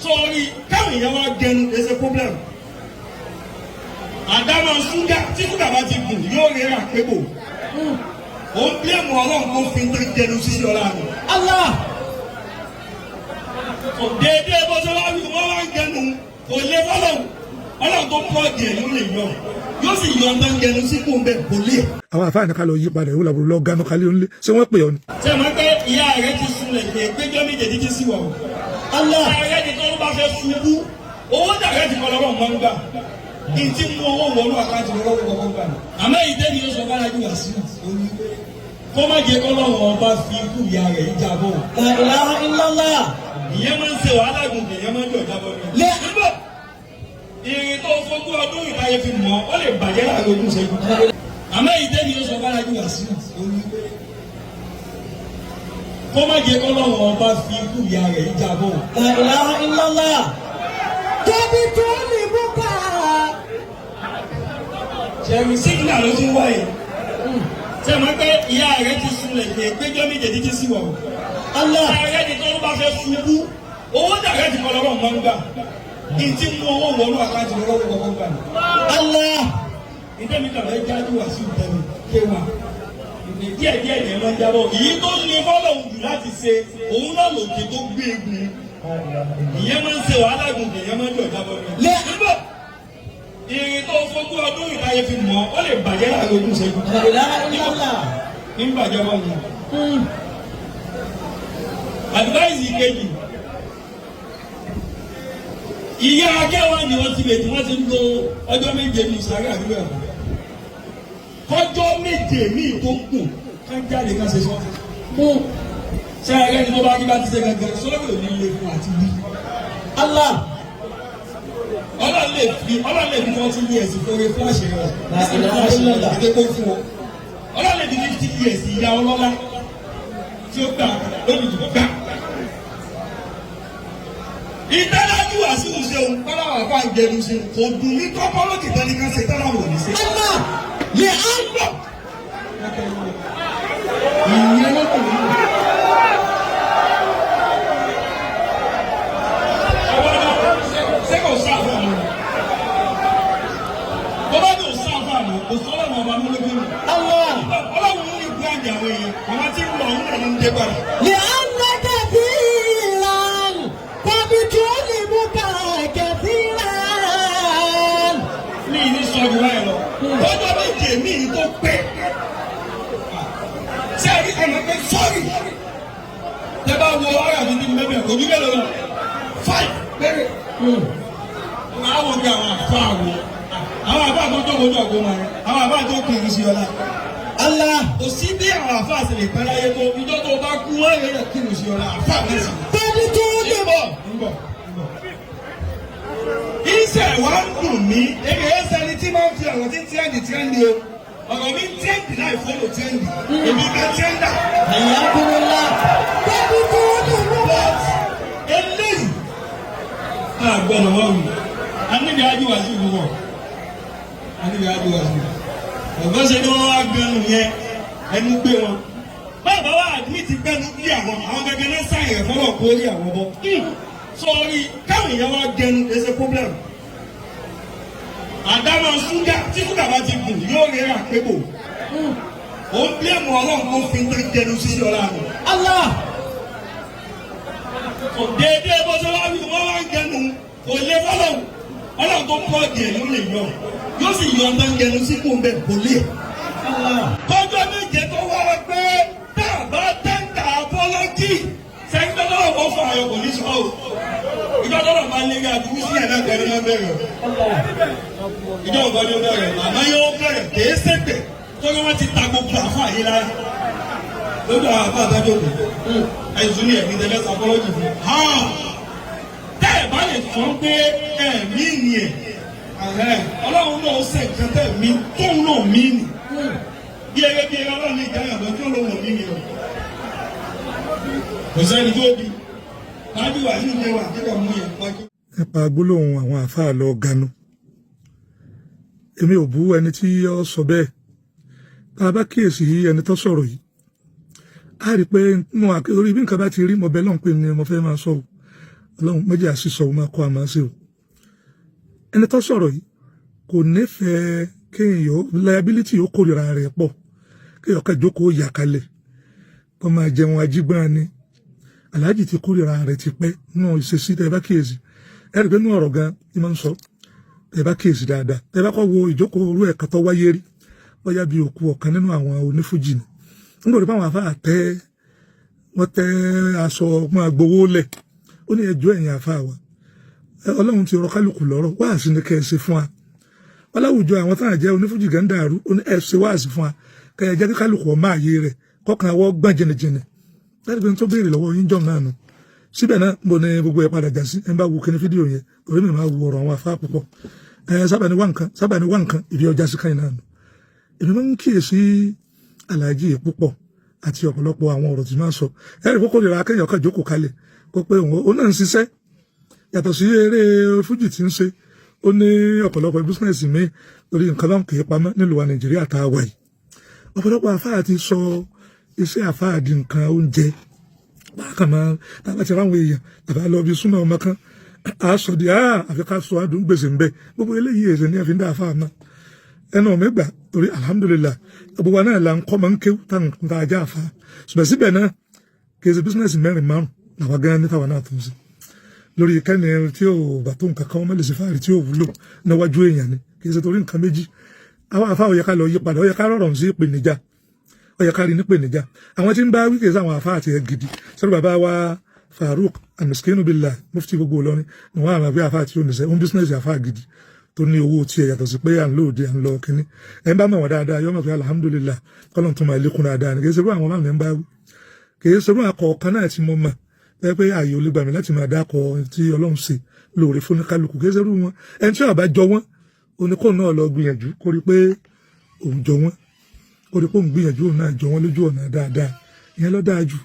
Sórí káwọn èèyàn wá gẹnu ẹsẹ problem. Àdámọ̀ ṣúgà, tí ṣúgà bá ti gùn, yóò rẹ́rà pébò. Ó ń blame Ọlọ́run kó fi ń tán jẹnu sí ọlá rẹ̀. Allah. Déédéé bó ṣe wá wí, wọ́n wá ń gẹnu, kò lé fọlọ́run. Ọlọ́run tó pọ̀ díẹ̀ yóò lè yọ, yóò sì yọ ọ̀tán gẹnu sí kó ń bẹ, kò lé. Àwọn àfáà ní ká lọ yí padà, ìwúlò àbúrò lọ ganu kálí onílé. Ṣé wọ́n pè ọ́ ni? Ṣé ẹ máa pé ìyá rẹ ti sunlẹ̀ pé péjọ méje títí sí wa o? Allah. Ìyá rẹ ti tọ́ ló bá fẹ́ ṣubú, owó dàrẹ́ ti kọ́ lọ́wọ́ máa ń gbà kí n ti mú owó wọnú àkáǹtì lọ́wọ́ kọ́kọ́ gbà ní. Àmọ́ ìdẹ́ni yóò sọ bára jù wá sí òní kó má jẹ́ kọ́ lọ́wọ́ ọba fi ikú ìyá rẹ̀ jábọ̀. La ilaha illallah. Ìyẹn máa ń ṣe wàhálà gùn, ìyẹn máa ń jọ jábọ̀ ní. Lé. Ìrìn tó fogún ọdún ìdáyé fi mọ̀ ó lè bàjẹ́ láàrin 20 ìṣẹ́jú. Àmọ́ ìdẹ́ni yóò sọ bára jù wá sí òní kó má jẹ́ kọ́ lọ́wọ́ ọba fi ikú ìyá rẹ̀ jábọ̀. La ilaha illallah. Tóbi tó lè mú ká. Ṣẹ̀rù sígínà ló tún wáyé. Ṣé ẹ máa pé ìyá rẹ̀ ti sunlẹ̀ pé péjọ méje títí sí wa o? Allah. Ìyá rẹ̀ ti tọ́ ló bá fẹ́ ṣubú, owó dàrẹ́ ti kọ́ lọ́wọ́ máa ń gbà kí n ti mú owó wọnú àkáǹtì lọ́wọ́ kọ́kọ́ gbà ní. Allah. Ìdẹ́mi kàwé jáde wá sí ìtẹ́mi kéwà ìpè díẹ̀ díẹ̀ ní ẹ máa ń jábọ̀. Èyí tó lè fọ́lọ́hún jù láti ṣe, òun náà lòkè tó gbé egun. Ìyẹn máa ń ṣe wàhálà gùn, ìyẹn máa ń jọ jábọ̀ ní. Lé. Ìrìn tó fogún ọdún ìdáyé fi mọ̀ ó lè bàjẹ́ láàrin 20 ìṣẹ́jú. La ilaha illallah. Ní bàjẹ́ bọ́ ni. Advice kejì, ìyá akẹ́wà ni wọ́n ti lè tí wọ́n ti ń lo ọjọ́ 7 ní ìsàrẹ́ àdúgbò ẹ̀kọ́. Kọjọ́ 7 míì tó kù ká jáde ká ṣe sọ́ọ̀tì. Ṣé ẹgbẹ́ ni tó bá kí bá ti ṣe gangan sọ́ọ̀tì ò ní lè fún àti wí. Allah. Ọlọ́run lè fi 40 years fúnre fúláṣì rẹ̀. La ilaha illallah. Ètò kó fún ọ. Ọlọ́run lè fi 50 years ìyá ọlọ́lá tí ó gbà lónìí tó gbà. Ìtẹ́lájú àṣìwò ṣeun kọ́láwà fà ń jẹnu ṣeun, kò dùn ní tọ́pọ́lọ́kì tán ní ká ṣe tẹ́láwò ní ṣe. Allah. Lè á. Ìyẹn ló kù nínú. Ọwọ́ náà ṣé kò sáà fún àwọn ọmọ? Bó bá dùn sáà fún àwọn, kò sọ́lá ọmọ ọba múlẹ́gbẹ̀ẹ́ mi. Allah. Ọlọ́run ń rí bíráǹdì àwọn èèyàn, àwọn tí ń lọ òun náà ló ń dé padà. Lè á lọ́kẹ̀ bí ìlànà tàbí tó lè mú ká kẹfìrà. Ní ìní sọ jù báyìí lọ. Lọ́jọ́ 7 míì tó pé. Ṣé ẹ rí ọ̀nà pé sọ́ọ̀rì? Tẹ bá wo ara mi ní mẹ́bẹ̀ kò ní bẹ́ẹ̀ lọ. Five péré. Àwọn òbí àwọn àfa wo. Àwọn àfa tó tó wojú ọ̀gbọ́n wọn. Àwọn àfa tó kiri sí ọlá. Allah. Kò sí bí àwọn àfa àti lè pẹ́ láyé tó ìjọ tó bá kú wọ́n rẹ̀ kiri sí ọlá. Àfa mẹ́sì. Tàbí tó lè Ń bọ̀ ń bọ̀ ń bọ̀. Iṣẹ́ wa ń dùn mí. Èmi ẹ̀ sẹ́ni tí máa ń fi ọ̀rọ̀ tí ń trend trend o. Ọ̀rọ̀ mi ń trend láì follow trend. Èmi ká trender. Hayyakumullah. Tàbí tó lè mú ká. But eléyìí a gbọ́dọ̀ wọ́n wù. A níbi ájú wá sí ìlú wọ̀. A níbi ájú wá sí. Ọ̀gbọ́n ṣe ni wọ́n wá gbẹnu yẹn, ẹnu gbé wọn. Báwo wá admit gbẹnu bí àwọn gẹ́gẹ́ náà sáyẹn rẹ̀ fọlọ́ kó rí àwọn bọ́. Sọ̀rí káwọn èèyàn wá gẹnu ẹsẹ̀ problem. Àdámọ̀ ṣúgà, tí ṣúgà bá ti gùn, yóò rẹ́rà pébò. Ó ń blame Ọlọ́run kó fi ń tán jẹnu sí ọlá rẹ̀. Allah. Déédéé bó ṣe wá wí, wọ́n wá ń gẹnu, kò lé fọlọ́run. Ọlọ́run tó pọ̀ díẹ̀ yóò lè yọ, yóò sì yọ ọ̀tán gẹnu sí kó ń bẹ, kò lé. Allah. Kọjọ́ 7 tó wá wá pé tá a bá tẹ́ǹtà apology sẹ́yìn tó lọ́wọ́ wọ́n fọ àyọ̀ kò ní sọ o. Ìjọ tó lọ́wọ́ bá lé ní aburú sí ẹ̀ náà tẹ̀lé náà bẹ̀rẹ̀. Ìjọ ògbọ́n ni ó bẹ̀rẹ̀, àmọ́ yóò bẹ̀rẹ̀ kèé sèpè torí wọ́n ti ta gbogbo àfọ àyè lára lójú àwọn àfọ àtàjọ kù. Ẹ̀sùn ní ẹ̀mí tẹ́lẹ̀ apology fún. Tẹ́ ẹ̀ bá lè sọ pé ẹ̀mí ni ẹ̀, Ọlọ́run náà ó ṣe nǹkan tẹ́ mi tóun náà mí nì. Bí eré bí eré, Ọlọ́run ní ìjáyà lọ tí ó lóun ò ní ni o. Kò sẹ́ni tó bí. Tájú wà nínú ilé wa kíkọ̀ mú yẹn pàjọ́. Nípa gbólóhùn àwọn àáfàá lọ ganu, èmi ò bú ẹni tí ó sọ bẹ́ẹ̀. Tá a bá kíyèsí ẹni tó sọ̀rọ̀ yìí, a rí i pé nínú orí bí nǹkan bá ti rí, mo bẹ lọ́n pé ni mo fẹ́ máa sọ o. Ọlọ́run méjì àṣìṣọ òun máa kọ́ àmọ́ sí o. Ẹni tó sọ̀rọ̀ yìí kò nífẹ̀ẹ́ kéèyàn liability ó kórìíra rẹ̀ pọ̀, kéèyàn ká jókòó yà kalẹ̀ kó máa jẹun ajígbọ́n ni. Aláàjì ti kórìíra rẹ̀ ti pẹ́ nínú ìṣesí. Tẹ́ bá kíyèsí, ẹ rí i pé nínú ọ̀rọ̀ gan ni máa ń sọ. Tẹ́ bá kíyèsí dáadáa, tẹ́ bá kọ́ wo ìjókòó orú ẹ̀ka tó wáyé rí, bóyá bí òkú ọ̀kan nínú àwọn onífújì ni, nígbà tó àwọn afáà tẹ́ wọ́n tẹ́ aṣọ máa gbowó lẹ̀, ó ní ẹjọ́ ẹ̀yìn afáà wa, Ọlọ́run ti rọ kálukú lọ́rọ̀, wáàsí ni kẹ́ ẹ ṣe fún wa. Wọ́n láwùjọ àwọn táwọn jẹ́ onífújì gan dàrú. Ó ní ẹ ṣe wáàsí fún wa, kẹ́ ẹ jẹ́ kí kálukú ọmọ ààyè rẹ̀ kọ́kàn wọ́ gbọ́n jìnnìjìnnì. Láti pé n tó béèrè lọ́wọ́ yín jọ̀ náà nù. Síbẹ̀ náà mo ní gbogbo ẹ̀ padà já sí. Ẹ bá wo kíní fídíò yẹn, torí mi máa wo ọ̀rọ̀ àwọn afá púpọ̀. Ẹ sábà ní wá nǹkan, sábà ní wá nǹkan ìbí ọjà sí káyìn náà nù. Èmi máa ń kíyèsí aláàjì púpọ̀ àti ọ̀pọ̀lọpọ̀ àwọn ọ̀rọ̀ tí máa ń sọ. Ẹ rí kókó lera kéèyàn kan jókòó kalẹ̀ kó pé òun náà ń ṣiṣẹ́ yàtọ̀ sí eré fújì tí ń ṣe. Ó ní ọ̀pọ̀lọpọ̀ business mi lórí nǹkan bá ń kì í pamọ́ nílùú wa Nàìjíríà tá a wà yìí. Ọ̀pọ̀lọpọ̀ àfáà ti sọ iṣẹ́ àfáà di nǹkan oúnjẹ bákan máa. Tàbá ti ráwọn èèyàn tàbá lọ bí súnmọ́ ọmọ kan, a sọ di àfi ká sọ adùn gbèsè ńbẹ. Gbogbo eléyìí èsè ní ẹ̀fín dá àfáà náà ẹnu mi gbà, torí alhamdulillah, gbogbo wa náà là ń kọ́ máa ń kéwú táwọn nǹkan tá a já àfa. Ṣùgbọ́n síbẹ̀ náà, kì í ṣe business mẹ́rin márùn làwọn gan ní táwọn náà tó ń ṣe lórí kẹ́ni tí ò bá tó nǹkan kan, wọ́n lè ṣe fáàrí tí ò wúlò níwájú èèyàn ni. Kì í ṣe torí nǹkan méjì. Àwọn àfa ò yẹ ká lọ yí padà, ó yẹ ká rọrùn sí ìpèníjà, ó yẹ ká rí nípèníjà. Àwọn tí ń bá wíkẹ̀ sí àwọn àfa àti ẹ̀ gidi sọ́dọ̀ bàbá wa Farouk Amiskinu Billah, mufti gbogbo Ìlọrin ni wọ́n àmà bí àfa àti oníṣẹ́ òun business. Àfa gidi tó ní owó tiẹ̀ yàtọ̀ sí pé à ń lóde à ń lọ kínní. Ẹ̀ ń bá mọ̀ wọ́n dáadáa, yọ mọ̀ pé alhamdulillah, kọ́lọ́n tó máa lékún dáadáa ni. Kì í ṣe bí àwọn máa ń bá wí, kì í ṣe bí àkọ̀ọ̀kan náà tí mo mọ̀ ẹ pé ààyè ò lè gbà mí láti máa dákọ̀ tí Ọlọ́run ṣe lóore fún kálukú. Kì í ṣe irú wọn. Ẹni tí ó bá jọ wọn, oníkó náà lọ gbìyànjú kó rí pé òun jọ wọn, kó rí pé òun gbìyànjú òun náà jọ wọn lójú ọ̀nà dáadáa. Ìyẹn ló dáa jù.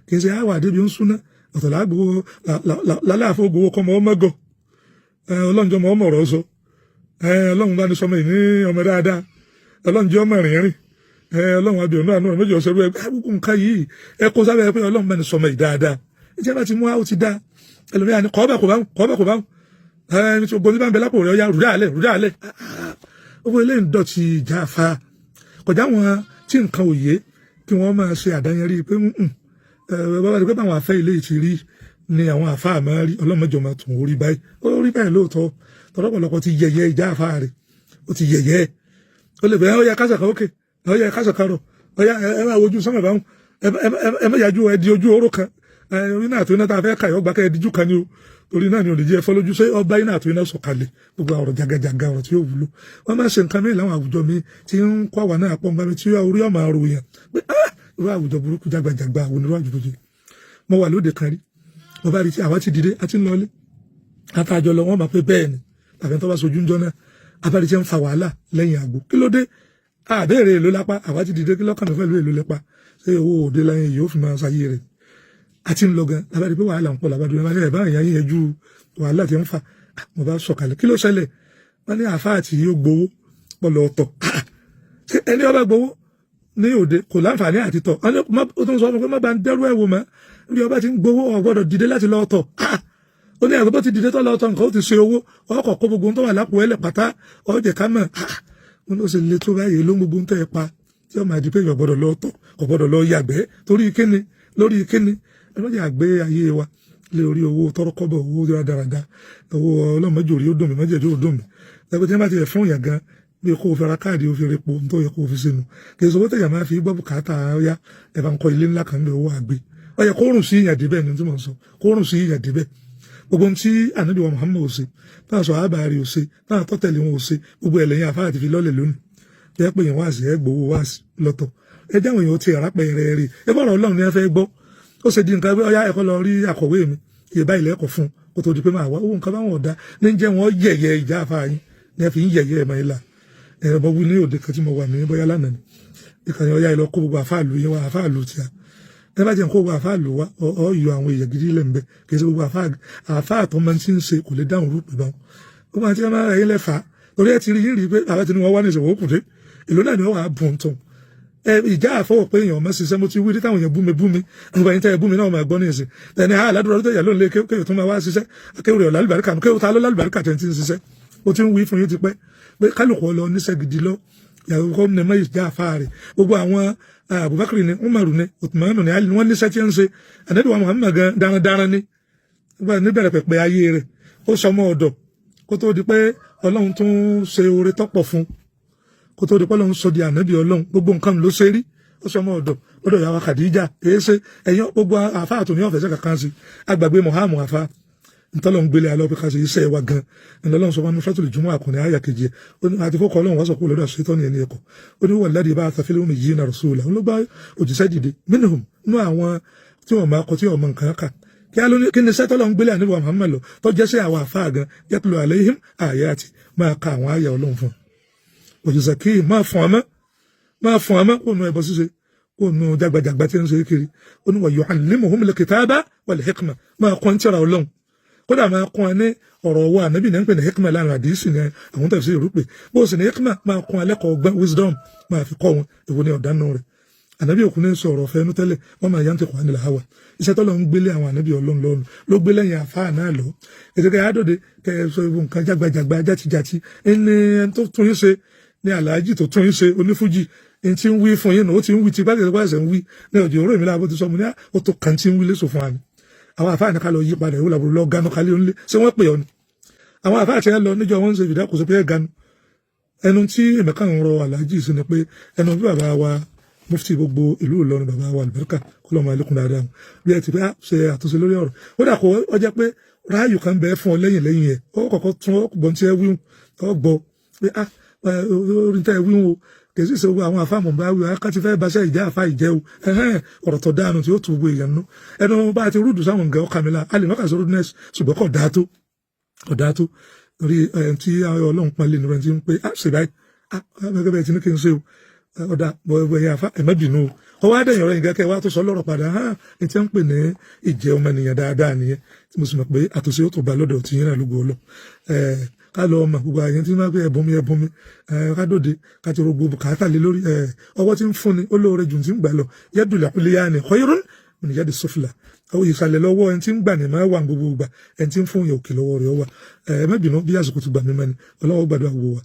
Kì í ṣe àwọn àdébí ń súná ọ̀tọ̀ lágbówó lálàáfó gbowó kọ́mọ ọmọ gọ. Ọlọ́run jọmọ ọmọ ọ̀rọ̀ sọ. Ọlọ́run bá ní sọmọ yìí ní ọmọ dáadáa. Ọlọ́run jẹ́ ọmọ rìnrìn. Ọlọ́run àbí ọ̀nà àánú méjì ọ̀sẹ̀ rẹ̀. Gbogbo nǹkan yìí ẹ kó sábẹ́ pé Ọlọ́run bá ní sọmọ yìí dáadáa. Ìjẹ́ bá ti mú àwọn ti dá ẹlòmíràn ní kọ́ọ́bẹ̀ kò bá kọ́ọ́bẹ̀ kò bá ẹni tí gbogbo ní bá ń bẹ lápò rẹ̀, ọ̀yá rúdà alẹ̀ rúdà alẹ̀. Owó ilé ń dọ̀tí ìjà fa kọjá wọn tí nǹkan òye kí wọ́n máa ṣe àdáyẹrí pé bàbá pé báwọn afẹ́ ilé ti rí ni àwọn àfa àmọ́ rí. Ọlọ́mọjọ máa tún orí báyìí, ó rí báyìí lóòótọ́. Tọ́lọ́pọ̀lọpọ̀ ti yẹ̀yẹ́ ìjà àfa rẹ̀, ó ti yẹ̀yẹ́. Ó lè bẹ̀rẹ̀, ó yẹ kásà kan ókè, ó yẹ kásà kan rọ̀, ó yẹ ẹ máa wojú sọ́mọ̀ báwọn, ẹ má yájú, ẹ di ojú oró kan iná àti iná tá a fẹ́ kà yọ gbà kẹ́ ẹ díjú kan ni o, torí náà ni òdìjí ẹ fọ́ lójú. Ṣé ọba iná àti iná sọ̀kalẹ̀? Gbogbo ọ̀rọ̀ jagajaga, ọ̀rọ̀ tí yóò wúlò. Wọ́n máa ń ṣe nǹkan mìíràn láwọn àwùjọ mi tí ń kọ́ àwa náà pọ̀ nǹkan mi tí orí ọmọ àròyìn pé ah, irú àwùjọ burúkú jagbajagba àwọn onírú àwùjọ yìí. Mo wà lóde kan rí, mo bá rí tí àwa ti dìde àti ń lọlé látàjọ lọ, wọ́n máa pé bẹ́ẹ̀ ni tàbí tó bá sojú ń jọ náà abárí tí ń fa wàhálà lẹ́yìn àgbo. Kí ló dé? Àbẹ̀rẹ̀ èlò lápá. Àwa ti dìde, kí lọ́kàn mi pẹ̀lú èlò lẹ́pa? Ṣé owó òde lẹ́yìn yóò fi máa ṣayé rẹ̀? Àti ń lọ gan lábàdí pé wàhálà ń pọ̀ lábàdí wọn ẹ̀ bá èèyàn yẹn ju wàhálà tí ń fa. Mo bá sọ̀kalẹ̀, kí ló ṣẹlẹ̀? Wọ́n ní àáfàá àti yóò gbowó pọ̀ lọ tọ̀. Ṣé ẹni ọba gbowó ní òde kò láǹfààní àti tọ̀? Ó tún sọ fún pé má bá ń dẹ́rù ẹ̀ wò mọ́. Bí ọba ti ń gbowó, ò gbọ́dọ̀ dìde láti lọ tọ̀. Ó ní àgbẹ̀ bó ti dìde tó lọ tọ̀, nǹkan ó ti ṣe owó ọkọ̀ kó gbogbo tó wà lápò ẹlẹ̀ pátá ọ̀jẹ̀ ká mọ̀. Wọn ló ṣe le tó báyìí ló ń gbogbo tó ẹ pa tí ọmọ àdìpé èèyàn gbọ́dọ̀ lọ tọ̀, kò gbọ́dọ̀ lọ yàgbẹ́. Torí kíni? Lórí kíni? Ẹ má jẹ́ àgbé ayé wa lé orí owó tọrọkọ́bọ̀, owó dáradára, owó ọlọ́mọdé orí ó dùn mí, mọ́jẹ̀dí ó dùn mí. Ẹgbẹ́ tí wọ́n bá ti rẹ̀ fún yàn gan bí kò fi ra káàdì, ó fi repo tó yẹ kó fi sínú. Kì í sọ owó tẹ̀yà máa fi gbọ́ bùkátà. Ọ̀yá, ẹ̀ bá ń kọ́ ilé ńlá kan lé owó àgbé. Ó yẹ kó rùn sí ìyàn débẹ̀ ní tí mo ń sọ, kó rùn sí ìyàn débẹ̀. Gbogbo ohun tí ànábì wa Muhammad ò ṣe, táwọn sọ àbárí ò ṣe, táwọn tọ́tẹ̀lé wọn ò ṣe, gbogbo ẹlẹ́yìn àfáà ti fi lọ́lẹ̀ lónìí. Jẹ́ pé èèyàn wá sí ẹ gbowó wá sí lọ́tọ̀. Ẹ jáwọn èèyàn ti ẹ̀rá pẹ̀rẹ̀ rí ẹ bọ̀rọ̀ Ọlọ́run ni ẹ fẹ́ gbọ́. Ó ṣe di nǹkan pé ọyá ẹ̀kọ́ lọ rí akọ̀wé mi, iye báyìí lẹ́kọ̀ọ́ fún kó tó di pé máa wá owó nǹkan báwọn ọ̀dà ní jẹ́ wọ́n yẹ̀yẹ́ ìjà àfáà yín ní ẹ fi ń yẹ̀yẹ́ ẹ̀ máa ń là. Ẹ̀rọ bọ́ wí ní òde kan tí mo wà ní bóyá lánàá ni ìkànnì ọyá ìlọ kó gbogbo àfáà lù yín wá, àfáà lù tíya. Ẹ bá jẹ́ kó gbogbo àfáà lù wá, ọ yọ àwọn èèyàn gidi lẹ̀ ń bẹ. Kì í ṣe gbogbo àfáà tó máa ti ń ṣe kò lè dáhùn rúpè báwọn. Ó máa ti máa rẹ̀ yín lẹ́fà torí ẹ ti rí yín rí pé àbá ti ní wọ́n wá ní ìṣòwò òkùnrin èlò náà ni wọ́n wà á bùn tán. Ẹ ìjà àfọwọ́ pé èèyàn ọmọ ṣiṣẹ́. Mo ti wí rí táwọn èèyàn bú mi bú mi nígbà yín tẹ́ ẹ bú mi náà, máa gbọ́ ní ìsìn tẹ̀ni ha aládùúrà tó yà lóun lé kéwì tó máa wá ṣiṣẹ́ kéwì rẹ̀ lálùbáríkà, kéwì ta ló lálùbáríkà tẹ̀ ń ti ń ṣiṣẹ́. Ó ti ń wí fún yín ti pẹ́ pé kálukú lọ níṣẹ́ gidi lọ yàrá kọ́ ní mọ́ ìjà àfa rẹ̀. Gbogbo àwọn Abubakar ni, Umaru ni, Uthmanu ni, Ali ni, wọ́n níṣẹ́ tí ń ṣe. Ànábì wa Muhammad gan darandaran ni níbẹ̀rẹ̀ pẹ̀pẹ̀ ayé rẹ̀. Ó sọmọ ọ̀dọ̀ kó tó di pé Ọlọ́run tún ṣe oore tọ́pọ̀ fún, kó tó di pé Ọlọ́run sọ di ànábì Ọlọ́run. Gbogbo nǹkan ló ṣe rí. Ó sọmọ ọ̀dọ̀ lọ́dọ̀ ìyàwó Khadija. Èé ṣe ẹ̀yìn gbogbo àfa àtòní ọ̀fẹ́sẹ̀ kankan sí agbàgbé Muhammad àfa ntọ́lọ́ ń gbélé alọ́ pé ká ṣe iṣẹ́ wa gan. Ńlọ́lọ́run sọ wọn Suratul Jumu'ah àkùnrin àyà kejì ẹ̀ àti kókó Ọlọ́run wá sọ kúrò lọ́dọ̀ ṣetán ní ẹni ẹ̀kọ́. Ó ní walladhi ba'atha fil ummiyina rasula, ó ló bá òjíṣẹ́ dìde minhum, nú àwọn tí wọ́n máa kọ, tí wọ́n mọ nǹkan kà. Kí á ló ní kí ni sẹ́tọ́lọ́ ń gbélé àníbọ̀ Muhammad lọ tó jẹ́ sí àwọn àfáà gan? Yatlu alayhim ayati, máa ka àwọn àyà Ọlọ́run fún un, wa yuzakkihim, máa fún ọmọ, máa fún ọmọ kó nu ẹbọ ṣíṣe, kó nu jágbajàgba tí ń ṣe kiri. Ó ní wa yu'allimuhumul kitaba wal hikma, máa kọ́ ń tẹ́ra Ọlọ́run, kódà máa kún ẹ ní ọ̀rọ̀ ọwọ́ ànábì ní ń pè ní hikma láàrin àdìsí ní àwọn tẹ̀sí ìrúpè bó sì ní hikma, máa kún alẹ́kọ̀ọ́ ọgbọ́n, wisdom, máa fi kọ́ wọn. Èwo ni ọ̀dánù rẹ̀? Ànábì òkú ní sọ̀rọ̀ ọ̀fẹ́ ẹnu tẹ́lẹ̀ wọ́n máa yantiqu anil hawa. Iṣẹ́ tọ́lọ́ ń gbélé àwọn ànábì Ọlọ́run lọ́nu ló gbé lẹ́yìn àfáà náà lọ. Ètò kẹ́ àádọ́dẹ kẹ́ ẹ sọ ewu nǹkan jágbajàgba játijàti ẹni ẹni tó tún yín ṣe ní aláàjì tó tún yín ṣe onífújì ẹni tí ń wí fún yín nù. Ó ti ń wí tí bá ṣe ń wí ní ọjọ́ òró ìmìlá bó ti sọ mu ní ó tó kàn tí ń wí léṣo fún wa ni. Àwọn àfáà ní ká lọ yí padà. Ìwé làbúrò lọ ganu kálí onílé. Ṣé wọ́n pè ọ́ ni? Àwọn àfáà tí wọ́n lọ níjọ́ wọ́n ń ṣe ìfìdá kò sí pé ẹ ganu ẹnu. Tí èmi kàn ń rọ aláàjì sí ni pé ẹnu bí bàbá wa mufti gbogbo ìlú Ìlọrin, bàbá wa àlùbáríkà, kó lọ́mọ ẹlẹ́kùn dáadáa bí ẹ ti pé ṣe àtúnṣe lórí ọ̀rọ̀. Ó dà kó ọ jẹ́ pé ráàyù kan bẹ́ẹ̀ fún ọ lẹ́yìn lẹ́yìn ẹ̀, ó kọ́kọ́ tún ọgbọ́n tí ẹ wíwùn, ọ gbọ́ pé ah, orin tẹ́ ẹ wíwùn o, kì í sì ṣe gbogbo àwọn àfáàmù bá wí aká ti fẹ́ baṣẹ́ ìjẹ́ àfa ìjẹ́ o. Ọ̀rọ̀ tó dáanu tí ó tu gbogbo èèyàn nú ẹnu bá a ti rúdù sáwọn nǹkan ọkà mi la a lè má kà sí rudeness, ṣùgbọ́n kò dáa tó, kò dáa tó torí ẹ̀ tí Ọlọ́run pọ́n lé ní rẹ̀ ti ń pé ah, ṣe báyìí, ah, gẹ́gẹ́ bẹ́ẹ̀ ti ní kí n ṣe o. Ọ̀dà ẹ̀yà àfa, ẹ̀ má bínú o. Ọwọ́ adẹ̀yìn ọ̀rẹ́ yìí kẹ́ wá tó sọ lọ́rọ̀ padà hàn ní tí wọ́n ń pè ní ìjẹ́ ọmọnìyàn dáadáa nìyẹn, tí mo sì mọ̀ pé àtúnṣe ó tó bá lọ́dọ̀ tí yín náà lógo ọlọ́. Ká lọ ọmọ gbogbo àyẹn tí wọ́n gbé ẹ̀bùn mi, ẹ̀bùn mi, ká dòde ká ti rògbò bùkátà lé lórí ọwọ́ tí ń fúnni ó lóore jù tí ń gbà lọ. Yadul ulya ni khayrun min yadi sufla. Ìsàlẹ̀ lọ́wọ́ ẹni tí ń gbà ní máa wà gbogbo gbà, ẹni tí ń fún yẹn òkè lọ́wọ́ rẹ̀ wà. Ẹ má bínú bí àsìkò ti gbà mí mọ́ni. Ọlọ́wọ́ gbàdúrà gbogbo wa.